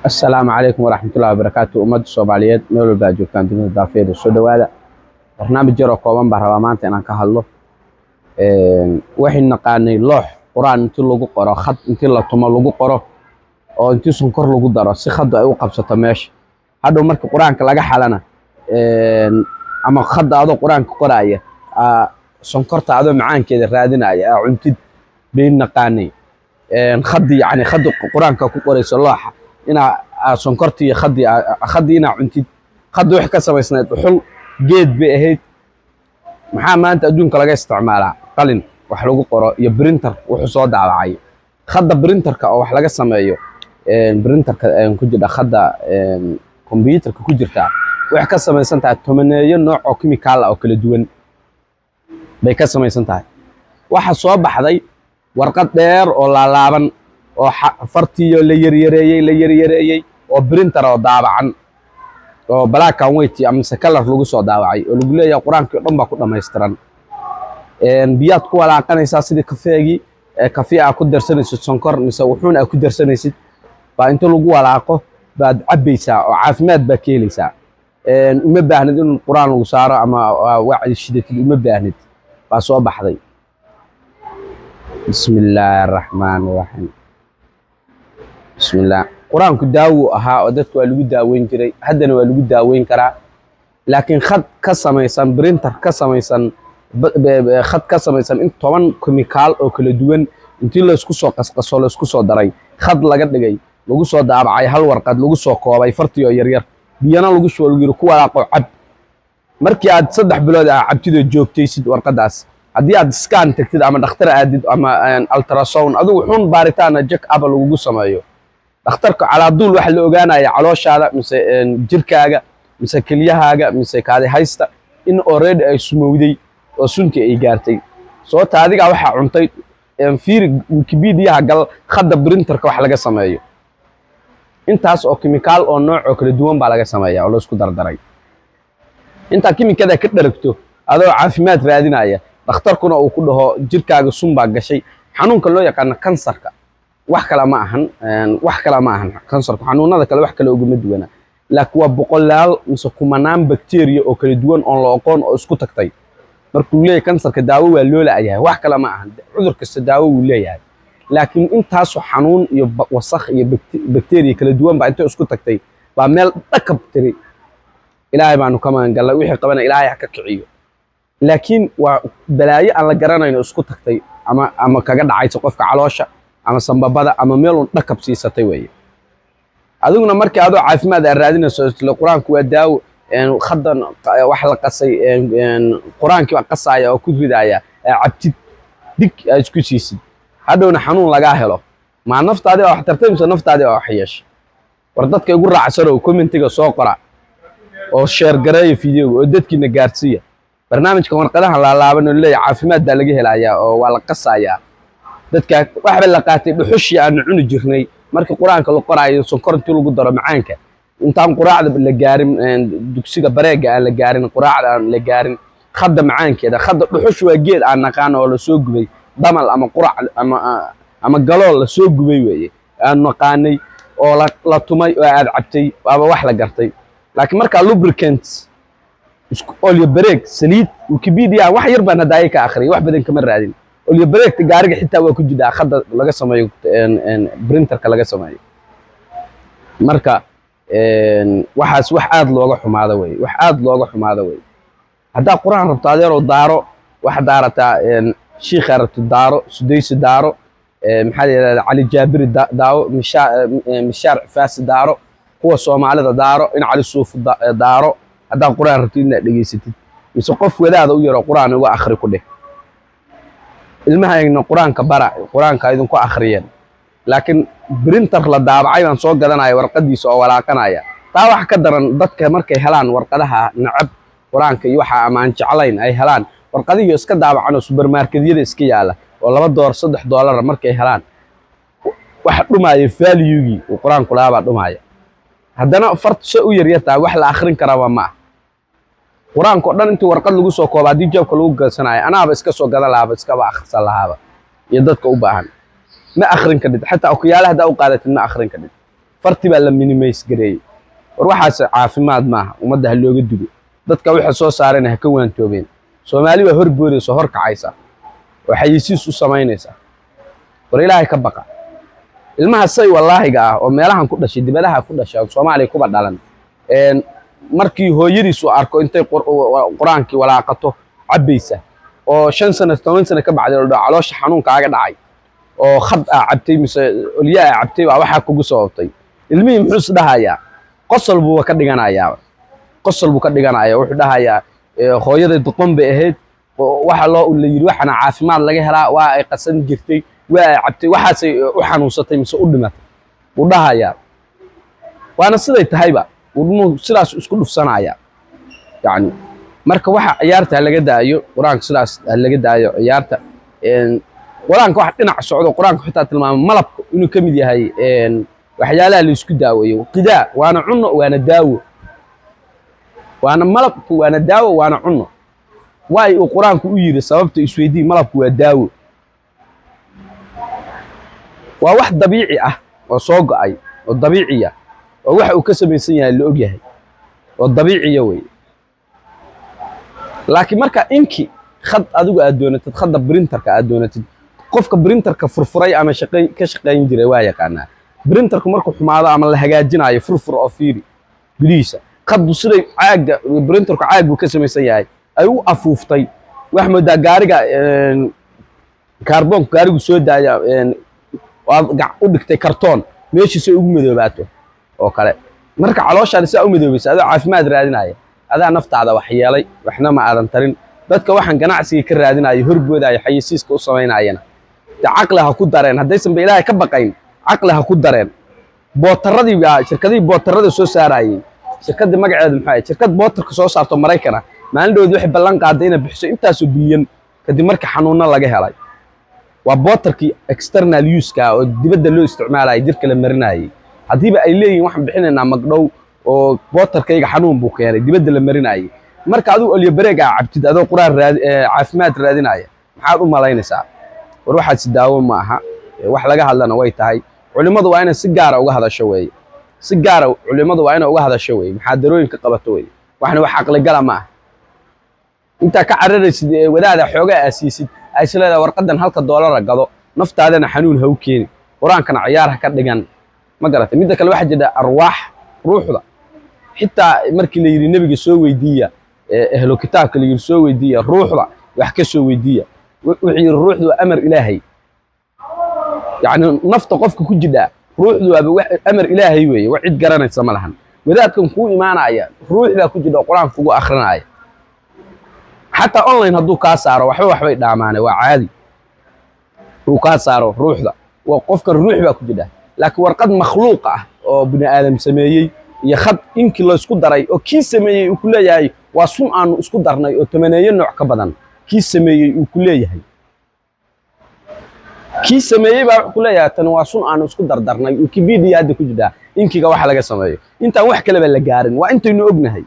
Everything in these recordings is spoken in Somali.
Asalaamu calaykum waraxmatullahi wabarakaatu. Ummadda Soomaaliyeed meel walba aad joogtaan dunida daafeeda, soo dhowaada. Barnaamij yaroo kooban baan rabaa maanta inaan ka hadlo. Waxaynu naqaanay loox Qur-aan intii lagu qoro, khad intii la tumo lagu qoro, oo intii sonkor lagu daro si khaddu ay u qabsato meesha. Hadhow marka Qur-aanka laga xalana ama khadda adoo Qur-aanka qoraaya, sonkorta adoo macaankeeda raadinaya aa cuntid baynu naqaanay. Khaddi, yacni khaddi Qur-aanka ku qorayso looxa, inaa sonkorti iyo khaddi, khaddi inaa cuntid. Khaddi waxay ka samaysnayd dhuxul, geed bay ahayd. Maxaa maanta adduunka laga isticmaalaa? Qalin wax lagu qoro iyo printer wuxuu soo daabacay. Khadda printerka oo wax laga sameeyo, printerka ku jira, khadda computerka ku jirta, waxay ka samaysan tahay tobaneeyo nooc oo chemical ah oo kala duwan bay ka samaysan tahay. Waxa soo baxday warqad dheer oo laalaaban oo fartiyo la yaryareeyey, la yaryareeyey, oo printer oo daabacan, oo black and white amase color lagu soo daabacay, oo lagu leeyahay Qur-aankii o dhan baa ku dhammaystiran. Biyaad ku walaaqanaysaa sidii kafeegii. Kafee aa ku darsanaysid sonkor mise wuxuun aa ku darsanaysid baa inta lagu walaaqo baad cabbaysaa, oo caafimaad baa ka helaysaa. Uma baahnid in Qur-aan lagu saaro ama wacdi shidatid, uma baahnid baa soo baxday. Bismi illaahi araxmaan iraxiim, bismillah. Qur-aanku daawo ahaa oo dadka waa lagu daaweyn jiray, haddana waa lagu daaweyn karaa. Laakiin khad ka samaysan printer, ka samaysan khad ka samaysan in 10 chemical oo kala duwan intii laysku soo qasqaso, laysku soo daray, khad laga dhigay, lagu soo daabacay, hal warqad lagu soo koobay, fartii oo yaryar, biyana lagu shubo, lagu yiri ku walaaqo, cab. Markii aad 3 bilood aa cabtidoo joogtaysid warqadaas, haddii aad scan tagtid ama dhakhtar aadid ama ultrasound, adigu xun baaritaana, check up lagugu sameeyo, dhakhtarka calaaduul waxa la ogaanaya calooshaada mise jirkaaga mise kelyahaaga mise kaadi haysta in already ay sumowday oo suntii ay gaartay. Sababta adigaa waxaa cuntay. Fiiri Wikipediaha, gal khadda printerka wax laga sameeyo. Intaas oo chemical oo nooc oo kala duwan baa laga sameeya oo la isku dardaray. Intaa kimikada ka dharagto adoo caafimaad raadinaya, dhakhtarkuna uu ku dhaho jirkaaga sun baa gashay, xanuunka loo yaqaano kansarka wax kale ma ahan, wax kale ma ahan. Kansarku xanuunada kale wax kale uguma duwana, laakiin waa boqolaal mise kumanaan bacteria oo kala duwan oon la aqoon oo isku tagtay. Markuu leeyahay kansarka daawo waa loo la'yahay, wax kale ma ahan. Cudur kasta daawo wuu leeyahay, laakiin intaasoo xanuun iyo wasakh iyo bacteria kala duwan baa intay isku tagtay baa meel dhakab tiri. Ilaahay baanu ka magan gallay, wixii qabana Ilaahay ha ka kiciyo. Laakiin waa balaayo aan la garanayno isku tagtay ama kaga dhacaysa qofka caloosha ama sambabada ama meel un dhakab siisatay weeye. Adiguna markii adoo caafimaad aad raadinayso, isla Qur-aanku waa daawo, khaddan wax la qasay, Qur-aankii baa qasaaya oo ku ridaaya, cabtid, dig aad isku siisid, hadhowna xanuun lagaa helo, maa naftaadii baa wax tartay mise naftaadii baa wax yeeshay? War dadka igu raacsanow, commentiga soo qora oo share gareeya videoga oo dadkiina gaarsiiya barnaamijka. Warqadahan laalaaban oo leeyahay caafimaad baa laga helayaa oo waa la qasayaa dadka, waxba la qaatay dhuxushii aanu cuni jirnay markii Qur-aanka la qoraayo, sonkor intii lagu daro macaanka, intaan quraacda la gaarin, dugsiga bareega aan la gaarin, quraacda aan la gaarin, khadda macaankeeda. Khadda dhuxush waa geed aan naqaan oo la soo gubay, damal ama qurac ama galool la soo gubay weeye, aan naqaanay oo la tumay oo aad cabtay, waaba wax la gartay. Laakiin markaa lubricants, isku olyo bareeg, saliid, Wikipedia wax yar baan hadda ka akhriyay, wax badan kama raadin. Olyo bareegta gaariga xitaa waa ku jidhaa khadda laga sameeyo, printerka laga sameeyo. Marka waxaas wax aad looga xumaado wey, wax aad looga xumaado wey. Haddaa Qur-aan rabto, adeerow, daaro. Waxa daarataa shiikhaa rabto daaro, Sudaysi daaro, maxaa la yidhahdaa, Cali Jaabiri daawo, Mishaar Cifaasi daaro, kuwa Soomaalida daaro, in Cali Suuf daaro. Haddaa Qur-aan rabtid inaad dhegaysatid, mise qof wadaada u yaro Qur-aan uga akhri ku dheh. Ilmahayna Qur-aanka bara, Qur-aanka idinku akhriyeen. Laakiin printer la daabacay baan soo gadanaya warqadiisa oo walaaqanaya, taa wax ka daran. Dadka markay helaan warqadaha nacab Qur-aanka iyo waxa ama aan jeclayn ay helaan warqadihii iska daabacan oo supermarketyada iska yaala oo $2, $3 markay helaan, wax dhumaya valuegii uu Qur-aanku lahaa baa dhumaya. Haddana fartu se u yaryartahay, wax la akhrin karaba ma ah. Qur-aanka oo dhan intii warqad lagu soo kooba haddii jeebka lagu gadsanayo, anaaba iska soo gadan lahaaba, iskaba akhrisan lahaaba. Iyo dadka u baahan ma akhrin kadhid, xataa okuyaala haddaa u qaadatid ma akhrin kadhid. Farti baa la minimise gareeyey. War, waxaas caafimaad maaha. Ummadda ha looga dugo. Dadka waxa soo saarana ha ka waantoobeen. Soomaali baa hor boodaysa, hor kacaysa oo xayeysiis u samaynaysa. War, Ilaahay ka baqa. Ilmaha say wallaahiga ah oo meelahan ku dhashay, dibadaha ku dhashay oo Soomaaliya kuba dhalan, markii hooyadiis uu arko intay Qur-aankii walaaqato cabbaysa oo 5 sano, 10 sano ka bacdi la dhaho caloosha xanuunkaaga dhacay oo khad aa cabtay mise olya aa cabtay baa waxaa kugu sababtay, ilmihii muxuu is dhahayaa? Qosol buuba ka dhiganayaa, qosol buu ka dhiganaya. Wuxuu dhahayaa, "Hooyaday doqon bay ahayd oo waxa loo la yidhi waxana caafimaad laga helaa, waa ay qasan jirtay, waa ay cabtay, waxaasay u xanuunsatay mise u dhimatay," buu dhahayaa. Waana siday tahayba, ilmuhu sidaas isku dhufsanaya. Yacni marka waxa ciyaarta ha laga daayo, Qur-aanka sidaas ha laga daayo ciyaarta. Qur-aanka wax dhinac socdo, Qur-aanka xitaa tilmaamay malabka inuu ka mid yahay waxyaalaha la isku daaweeyo. Qidaa waana cunno, waana daawo, waana malabku, waana daawo, waana cunno. Waay uu Qur-aanku u yidhi? Sababta isweydii. Malabku waa daawo, waa wax dabiici ah oo soo go'ay oo dabiiciya oo waxa uu ka samaysan yahay la og yahay oo dabiiciya wey. Laakiin marka inki khad adigu aad doonatid, khadda printerka aad doonatid, qofka printerka furfuray ama shaqayn ka shaqayn jiray waa yaqaanaa. Printerku markuu xumaado ama la hagaajinayo, furfur oo fiiri gudihiisa. Khaddu siday caagga printerku, caag buu ka samaysan yahay, ay u afuuftay, wax moodaa gaariga kaarboonku gaarigu soo daaya aad gac u dhigtay kartoon meeshiisa ugu madoobaato oo kale. Marka calooshaada sidaa u madoobaysa adoo caafimaad raadinaya, adaa naftaada wax yeelay, waxna ma aadan tarin. Dadka waxaan ganacsiga ka raadinaya, horboodaya, xayeysiiska u samaynayana, de caqli ha ku dareen. Haddaysan ba Ilaahay ka baqayn, caqli ha ku dareen. Bootaradii baa, shirkadihii bootarada soo saarayay, shirkaddii magaceedu maxaa ahayd? Shirkad bootarka soo saarto Maraykana maalin dhaweed waxay ballan qaaday inay bixiso intaasoo bilyan kadib markii xanuunno laga helay. Waa bootarkii external use-ka oo dibadda loo isticmaalayay, jirka la marinayay. Haddiiba ay leeyihin waxaan bixinaynaa magdhow oo bootarkayga xanuun buu keenay dibadda la marinayay, marka adigu olyo bareeg aa cabtid adoo Qur-aan raadi caafimaad raadinaya, maxaad u malaynaysaa? War, waxaasi daawo ma aha. Wax laga hadlana way tahay. Culimmadu waa inay si gaara uga hadasho weeye, si gaara culimmadu waa inay uga hadasho weeye, muxaadarooyin ka qabato weeye. Waxna wax caqligala ma aha. Intaa ka cararaysid ee wadaada xoogaa aasiisid ay is leedahay warqadan halka doolara gado, naftaadana xanuun ha u keeni, Qur-aankana ciyaar ha ka dhigan. Ma garatay? Midda kale, waxaa jira arwaax, ruuxda. Xitaa markii la yidhi nebiga soo weydiiya, ehlo kitaabka la yidhi soo weydiiya, ruuxda wax ka soo weydiiya, wuxuu yidhi ruuxdu waa amar Ilaahay. Yacni nafta qofka ku jidhaa, ruuxdu waaba wax amar Ilaahay weeye, wax cid garanaysa ma lahan. Wadaadkan kuu imaanaya ruux baa ku jidha oo Qur-aanka kugu akhrinaya. Xataa online hadduu kaa saaro, waxba waxbay dhaamaane, waa caadi uu kaa saaro ruuxda, waa qofkan ruux baa ku jidha. Laakiin warqad makhluuq ah oo bini aadam sameeyey iyo khad inkii laysku daray oo kii sameeyey uu ku leeyahay waa sun aanu isku darnay oo tobaneeyo nooc ka badan, kii sameeyey uu ku leeyahay, kii sameeyey baa wuxuu ku leeyahay tani waa sun aanu isku dardarnay. Wikipedia hadda ku jirtaa inkiga waxa laga sameeyo. Intaan wax kaleba la gaarin, waa intaynu ognahay.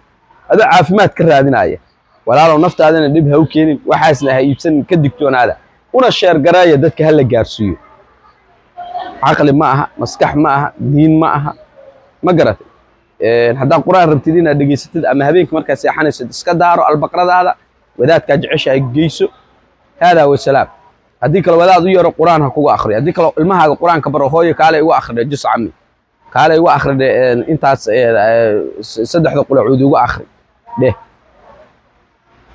Adoo caafimaad ka raadinaya, walaalow, naftaadana dhib ha u keenin, waxaasna ha iibsanin, ka digtoonaada, una share gareeya, dadka ha la gaarsiiyo. Caqli ma aha, maskax ma aha, diin ma aha. Ma garatay? Haddaad Qur-aan rabtid inaad dhegaysatid ama habeenkii markaad seexanaysid, iska daaro Albaqradaada, wadaadkaa jeceshahay geyso. Haadaa wasalaam. Haddii kale wadaad u yaro, Qur-aan ha kugu akhriyo. Haddii kale ilmahaaga Qur-aanka baro. "Hooyo, kaale igu akhridhe jus cami, kaale igu akhridhe intaas saddexda qulacuud igu akhri," dheh.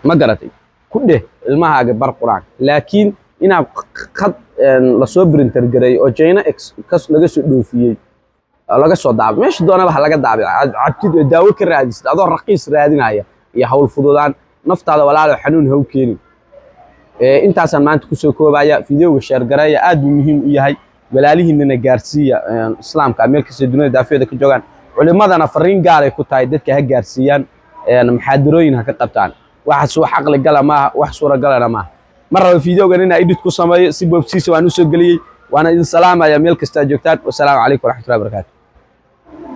Ma garatay? Ku dheh ilmahaaga bar Qur-aanka. Laakiin inaad khad lasoo printer gareeyey oo China laga soo dhoofiyey oo laga soo daabay, meesha doonaba ha laga daabic, aad cabtid oo daawo ka raadisid adoo raqiis raadinaya iyo hawl fududaan, naftaada, walaalo, xanuun ha u keenin. Intaasaan maanta kusoo koobaya. Videoga share gareeya, aad buu muhiim u yahay. Walaalihiinana gaarsiiya Islaamka meel kasta dunida daafeeda ka joogaan. Culimmadana fariin gaaray ku tahay, dadka ha gaarsiiyaan, muxaadarooyin ha ka qabtaan. Waxaas wax caqli gala maaha, wax suuragalana maaha. Ma rabo videogan inaa edit ku sameeyo, si boobsiisa waan usoo geliyey. Waana idin salaamaya meel kastaa joogtaan. Wasalaamu calaykum waraxmatullahi wabarakaatu.